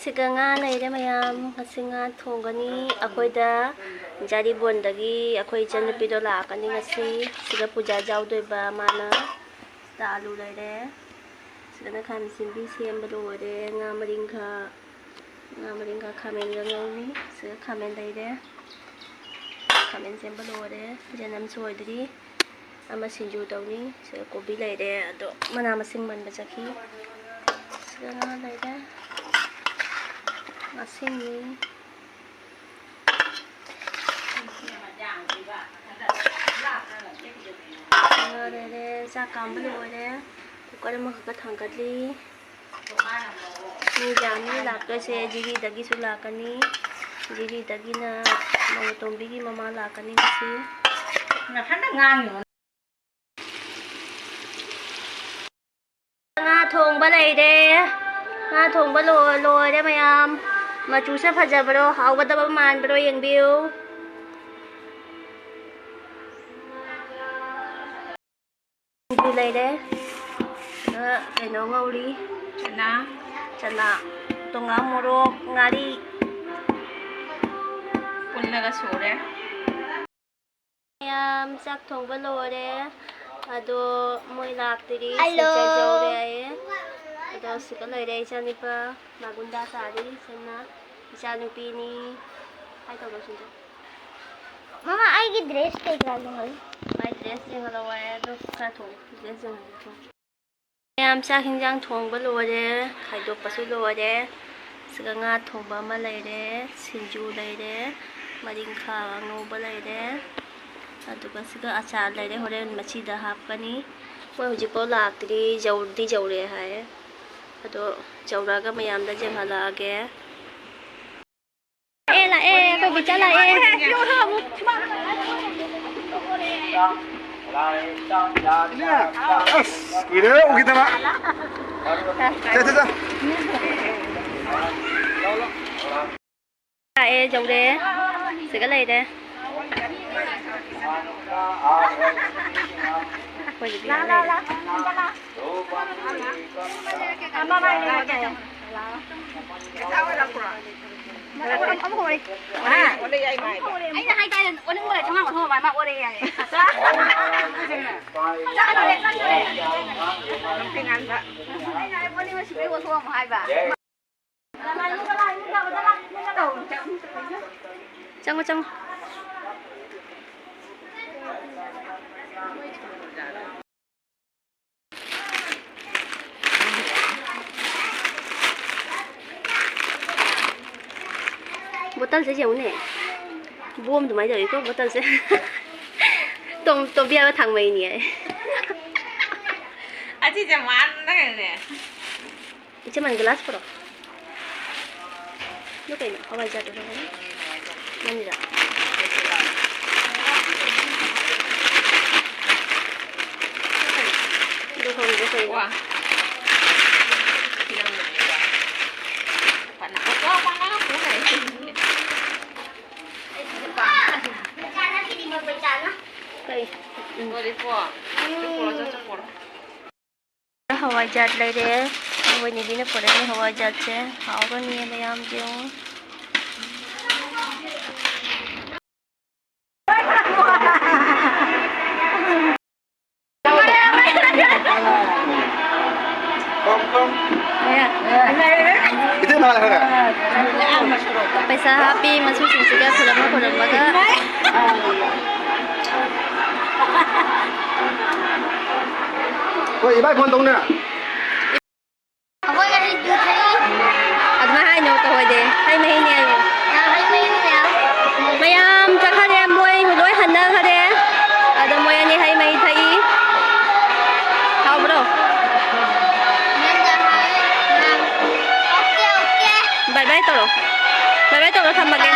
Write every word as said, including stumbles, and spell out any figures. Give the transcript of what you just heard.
ꯁꯤꯒ ꯉꯥ ꯂꯩꯔꯦ ꯃꯌꯥꯝ꯫ ꯉꯁꯤ ꯉꯥ ꯊꯣꯡꯒꯅꯤ꯫ ꯑꯩꯈꯣꯏꯗ ꯖꯥꯔꯤꯕꯣꯟꯗꯒꯤ ꯑꯩꯈꯣꯏ ꯏꯆꯟꯅꯨꯄꯤꯗꯣ ꯂꯥꯛꯀꯅꯤ ꯉꯁꯤ꯫ ꯁꯤꯒ ꯄꯨꯖꯥ ꯌꯥꯎꯗꯣꯏꯕ ꯃꯥꯅ꯫ ꯁꯤꯗ ꯑꯂꯨ ꯂꯩꯔꯦ꯫ ꯁꯤꯗꯅ ꯈꯥꯃꯦꯟ ꯑꯁꯤꯟꯕꯤ ꯁꯦꯝꯕ ꯂꯣꯏꯔꯦ꯫ ꯉꯥ ꯃꯔꯤꯡꯈꯥ, ꯉꯥ ꯃꯔꯤꯡꯈꯥ ꯈꯥꯃꯦꯟꯒ ꯉꯧꯅꯤ꯫ ꯁꯤꯗ ꯈꯥꯃꯦꯟ ꯂꯩꯔꯦ꯫ ꯈꯥꯃꯦꯟ ꯁꯦꯝꯕ ꯂꯣꯏꯔꯦ꯫ ꯌꯦꯅꯝ ꯁꯣꯏꯗ꯭ꯔꯤ꯫ ꯑꯃ ꯁꯤꯡꯖꯨ ꯇꯧꯅꯤ꯫ ꯁꯤꯗ ꯀꯣꯕꯤ ꯂꯩꯔꯦ, ꯑꯗꯣ ꯃꯅꯥ ꯃꯁꯤꯡ ꯃꯟꯕ ꯆꯠꯈꯤ꯫ ꯁꯤꯗ ꯉꯥ ꯂꯩꯔꯦ꯫ ꯉꯥꯁꯤꯡꯅꯤ꯫ ꯉꯥ ꯂꯩꯔꯦ꯫ ꯆꯥꯛ ꯀꯥꯝꯕ ꯂꯣꯏꯔꯦ꯫ ꯀꯨꯀꯔ ꯑꯃꯈꯛꯀ ꯊꯥꯡꯒꯠꯂꯤ꯫ ꯃꯤ ꯌꯥꯝꯃꯤ ꯂꯥꯛꯇꯣꯏꯁꯦ꯫ ꯖꯤꯔꯤꯗꯒꯤꯁꯨ ꯂꯥꯛꯀꯅꯤ꯫ ꯖꯤꯔꯤꯗꯒꯤꯅ ꯃꯧꯇꯣꯝꯕꯤꯒꯤ ꯃꯃꯥ ꯂꯥꯛꯀꯅꯤ ꯉꯁꯤ꯫ ꯅꯊꯟꯗ ꯉꯥꯡꯉꯤꯔꯣ? ꯉꯥ ꯊꯣꯡꯕ ꯂꯩꯔꯦ꯫ ꯉꯥ ꯊꯣꯡꯕ ꯂꯣ-, ꯂꯣꯏꯔꯦ ꯃꯌꯥꯝ꯫ ꯃꯆꯨꯁꯦ ꯐꯖꯕ꯭ꯔꯣ? ꯍꯥꯎꯒꯗꯕ ꯃꯥꯟꯕ꯭ꯔꯣ? ꯌꯦꯡꯕꯤꯌꯨ꯫ ꯁꯤꯡꯖꯨ ꯂꯩꯔꯦ꯫ ꯑ, ꯀꯩꯅꯣ ꯉꯧꯔꯤ꯫ ꯆꯅꯥ꯫ ꯆꯅꯥ꯫ ꯇꯣꯉꯥꯟ ꯃꯣꯔꯣꯛ, ꯉꯥꯔꯤ꯫ ꯄꯨꯜꯂꯒ ꯁꯨꯔꯦ꯫ ꯃꯌꯥꯝ ꯆꯥꯛ ꯊꯣꯡꯕ ꯂꯣꯏꯔꯦ꯫ ꯑꯗꯣ ꯃꯣꯏ ꯂꯥꯛꯇ꯭ꯔꯤ꯫ ꯍꯜꯂꯣ꯫ ꯁꯤꯁꯇꯔ ꯌꯧꯔꯦ ꯍꯥꯏꯌꯦ꯫ ꯑꯗꯣ ꯁꯤꯗ ꯂꯩꯔꯦ ꯏꯆꯥꯅꯨꯄꯥ꯫ ꯃꯥꯒꯨꯟꯗꯥ ꯁꯥꯔꯤ꯫ ꯁꯤꯅ ꯏꯆꯥꯅꯨꯄꯤꯅꯤ꯫ ꯍꯥꯏ ꯇꯧꯔꯣ ꯁꯤꯗ꯫ ꯃꯃꯥ, ꯑꯩꯒꯤ dress ꯀꯩꯀꯥ ꯌꯦꯡꯍꯜꯂꯨ꯫ ꯃꯥꯏ dress ꯌꯦꯡꯍꯜꯂꯣ ꯍꯥꯏꯌꯦ꯫ ꯑꯗꯣ ꯈꯔ ꯊꯣꯡ-, dress ꯌꯦꯡꯍꯜꯂꯣ ꯊꯣꯡ꯫ ꯃꯌꯥꯝ ꯆꯥꯛ ꯍꯤꯟꯖꯥꯡ ꯊꯣꯡꯕ ꯂꯣꯏꯔꯦ, ꯈꯥꯏꯗꯣꯛꯄꯁꯨ ꯂꯣꯏꯔꯦ꯫ ꯁꯤꯒ ꯉꯥ ꯊꯣꯡꯕ ꯑꯃ ꯂꯩꯔꯦ, ꯁꯤꯡꯖꯨ ꯂꯩꯔꯦ, ꯃꯔꯤꯡꯈꯥ ꯑꯉꯧꯕ ꯂꯩꯔꯦ, ꯑꯗꯨꯒ ꯁꯤꯒ ꯑꯆꯥꯔ ꯂꯩꯔꯦ, ꯍꯣꯔꯦꯟ ꯃꯆꯤꯗ ꯍꯥꯞꯀꯅꯤ꯫ ꯃꯣꯏ ꯍꯧꯖꯤꯛꯐꯥꯎ ꯂꯥꯛꯇ꯭ꯔꯤ, ꯌꯧꯗꯤ ꯌꯧꯔꯛꯑꯦ ꯍꯥꯏꯌꯦ꯫ ꯑꯗꯣ ꯌꯧꯔꯛꯑꯒ ꯃꯌꯥꯝꯗ ꯌꯦꯡꯍꯜꯂꯛꯑꯒꯦ꯫ ꯂꯥꯛꯑꯦ, ꯂꯥꯛꯑꯦ, ꯑꯩꯈꯣꯏ ꯕꯤꯆꯥ ꯂꯥꯛꯑꯦ꯫ ꯑꯁ, ꯀꯨꯏꯔꯦ ꯎꯈꯤꯗꯕ꯫ ꯆꯠ, ꯆꯠ, ꯆꯠ꯫ ꯂꯥꯛꯑꯦ, ꯌꯧꯔꯦ꯫ ꯁꯤꯒ ꯂꯩꯔꯦ꯫ ꯑꯩꯈꯣꯏ ꯕꯤꯆꯥ ꯂꯩꯔꯦ꯫ ꯑꯃꯨꯛ ꯍꯧꯔꯦ꯫ ꯑꯩꯅ ꯍꯥꯏꯇꯥꯔꯦ, ꯑꯣꯟꯅꯤꯡꯕ ꯂꯩ, ꯊꯣꯡꯅꯥꯎ ꯑꯣꯟꯊꯣꯛꯑꯣ ꯍꯥꯏ, ꯃꯥ ꯑꯣꯜꯂꯦ ꯌꯥꯏꯌꯦ꯫ ꯆꯪꯗꯣꯔꯦ, ꯆꯪꯗꯣꯔꯦ꯫ ꯑꯩꯅ ꯍꯥꯏ, ꯑꯣꯟꯅꯤꯡꯕ ꯁꯤꯕꯩ ꯑꯣꯟꯊꯣꯛꯑꯝꯃꯣ ꯍꯥꯏꯕ꯫ ꯆꯪꯉꯣ, ꯆꯪꯉꯣ꯫ ꯕꯣꯇꯜꯁꯦ ꯌꯦꯡꯉꯨꯅꯦ꯫ ꯕꯣꯝ ꯑꯗꯨꯃꯥꯏꯅ ꯇꯧꯋꯤꯀꯣ ꯕꯣꯇꯜꯁꯦ꯫ ꯇꯣꯝ-, ꯇꯣꯝꯕꯤ ꯍꯥꯏꯕ ꯊꯥꯡꯃꯩꯅꯤ ꯍꯥꯏ꯫ ꯑꯁꯤꯁꯦ ꯃꯥꯟꯅꯒꯅꯦ꯫ ꯏꯆꯦꯃ, ꯒ꯭ꯂꯥꯁ ꯄꯨꯔꯛꯑꯣ꯫ ꯑꯗꯨ ꯀꯩꯅꯣ? ꯍꯋꯥꯏꯖꯥꯔꯗꯨꯔꯣ? ꯅꯪꯒꯤꯔ? ꯑꯗꯨ ꯍꯧꯔꯤꯕ ꯀꯩꯅꯣ? ꯋꯥ꯫ ꯀꯩ? ꯎꯝ꯫ ꯍꯋꯥꯏꯖꯥꯔ ꯂꯩꯔꯦ꯫ ꯑꯩꯈꯣꯏ ꯅꯤꯕꯤꯅ ꯄꯨꯔꯛꯏ ꯍꯋꯥꯏꯖꯥꯔꯁꯦ꯫ ꯍꯥꯎꯔꯅꯤꯌꯦ ꯃꯌꯥꯝ ꯌꯦꯡꯉꯨ꯫ ꯄꯩꯁꯥ ꯍꯥꯞꯄꯤ ꯃꯁꯨꯁꯤꯡꯁꯤꯒ ꯈꯨꯔꯨꯝꯃ ꯈꯨꯔꯨꯝꯃꯒ꯫ ꯍꯣꯏ, ꯏꯕꯥꯏ ꯐꯣꯟ ꯇꯧꯅꯦ꯫ ꯑꯩꯈꯣꯏ ꯉꯁꯤ ꯖꯨ ꯊꯛꯏ꯫ ꯑꯗꯨꯃꯥꯏꯅ ꯍꯥꯏꯅꯣ ꯇꯧꯍꯣꯏꯗꯦ꯫ ꯍꯩ ꯃꯍꯤꯅꯦ ꯍꯥꯏꯌꯣ꯫ ꯌꯥꯝ ꯍꯩ ꯃꯍꯤ ꯃꯌꯥꯝ꯫ ꯃꯌꯥꯝ ꯆꯠꯈꯔꯦ, ꯃꯣꯏ ꯂꯣꯏ ꯍꯟꯅꯈꯔꯦ꯫ ꯑꯗꯣ ꯃꯣꯏ ꯑꯅꯤ ꯍꯩ ꯃꯍꯤ ꯊꯛꯏ꯫ ꯍꯥꯎꯕ꯭ꯔꯣ? ꯃꯦꯝꯗ ꯍꯥꯏ, ꯃꯦꯝ꯫ Okay, okay. ꯕꯥꯏ ꯕꯥꯏ ꯇꯧꯔꯣ꯫ ꯕꯥꯏ ꯕꯥꯏ ꯇꯧꯔꯣ, ꯊꯝꯃꯒꯦ꯫